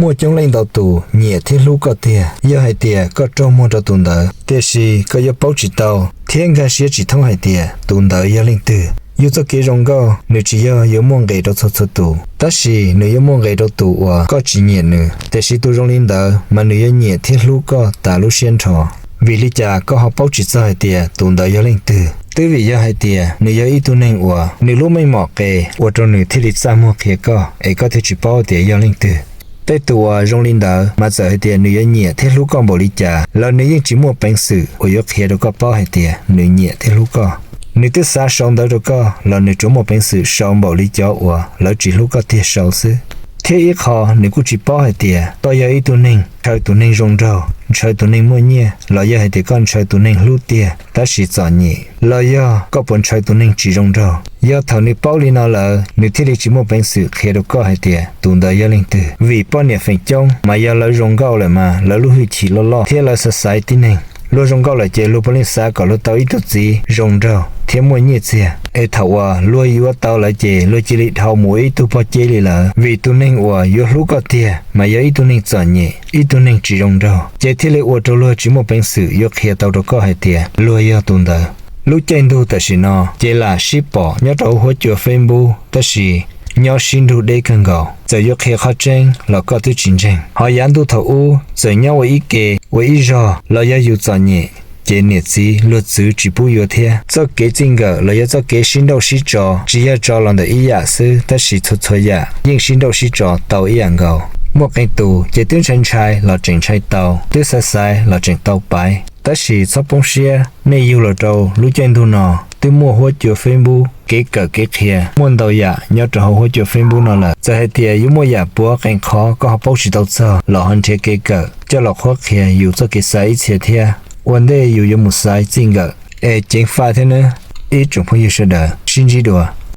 Muaj coob leej ntau tus nyiam thiab hlub koj tiag. Yog hais tias koj raug muag rau tus ntawd, tiam sis koj yuav paub tsis tau thiab nkag siab tsis thoob hais tias tus ntawd yog leej twg. Yus txoj kev zoo nkauj nws tsis yog yuav muaj nqis rau txhua txhua tus, tab sis nws yuav muaj nqis rau tus uas koj tsis nyiam nws, tiam sis tus zoo li ntawd mas nws yuav nyiam thiab hlub koj tas lub siab nrho. Vim li cas koj ho paub tsis txog hais tias tus ntawd yog leej twg? Twb vim yog hais tias nws yog ib tug neeg uas nws lub meej mom qes ua rau nws thiaj li txaj muag qhia koj es koj thiaj tsis paub tias yog leej twg. Tej tus uas zoo li ntawd mas txawm hais tias nws yuav nyiam thiab hlub koj npaum li cas los nws yeej tsis muaj peev xwm uas yuav qhia rau koj paub hais tias nws nyiam thiab hlub koj. Nws twb xav sau ntawv rau koj los nws tsuas muaj peev xwm sau npaum li cov uas lawv tsis hlub koj tiag sau xwb. Thiab ib qho nws kuj tsis paub hais tias koj yog ib tug neeg ntshaw tus neeg zoo nraug, ntshaw tus neeg muaj nyiaj, los yog hais tias koj ntshaw tus neeg hlub tiag tab sis txom nyem, los yog koj puas ntshaw tus neeg tsis zoo nraug. Yog thaum nws paub li no lawm nws thiaj li tsis muaj peev xwm qhia rau koj hais tias tus ntawd yog leej twg. Vim poj niam feem coob mas yog lawv zoo nkauj lawm mas lawv lub hwj chim loj loj thiab lawv xav xaiv tib neeg. Luag zoo nkauj lawm ces luag puav leej xav kom luag tau ib tug txiv zoo nraug thiab muaj nyiaj txiag, es thaum uas luag yuav tau lawv ces luag cia li dhau mus ua ib tug poj ceb li lawm. Vim tus neeg uas yuav hlub koj tiag mas yog ib tug neeg txom nyem, ib tug neeg tsis zoo nraug, ces thiaj li ua rau luag tsis muaj peev xwm yuav qhia tau rau koj hais tias luag yog tus ntawd. Lub caij ntuj tam sim no ces lam sib pom nyob rau huab cua Facebook, tab sis nyob sib nrug deb kawg nkaus. Txawm yuav qhia qhov tseeb los koj twb tsis ntseeg. Ho yav ntuj thaum ub txawm nyob ua ib ke ua ib zog los yog yus txom nyem, ces niam txiv luag txwv tsis pub yuav thiab. Txoj kev txij nkawm los yog txoj kev sib nrauj sib tso tsis yog tso los ntawm ib yam xwb, tab sis txhua txhua yam yeej sib nrauj sib tso tau ib yam nkaus. Muaj qee tus ces twb ntshai ntshai los tseem ntshai tau, twb xaiv xaiv los tseem tau paiv. Tab sis txhob poob siab, nej yug los rau lub caij ntuj no twb muaj huab cua Facebook, kev kawm kev qhia muaj ntau yam nyob rau hauv huab cua Facebook no lawm. Txawm hais tias yuav muaj yam puav qee qhov koj ho paub tsis tau txog los ho nrhiav kev kawm coj los qhuab qhia yus txoj kev xaiv ib txhia thiab. Ua ntej yus yuav mus xaiv txij nkawm es ceev faj thiab nawb ib tsoom phooj ywg sawv daws, sib ntsib dua.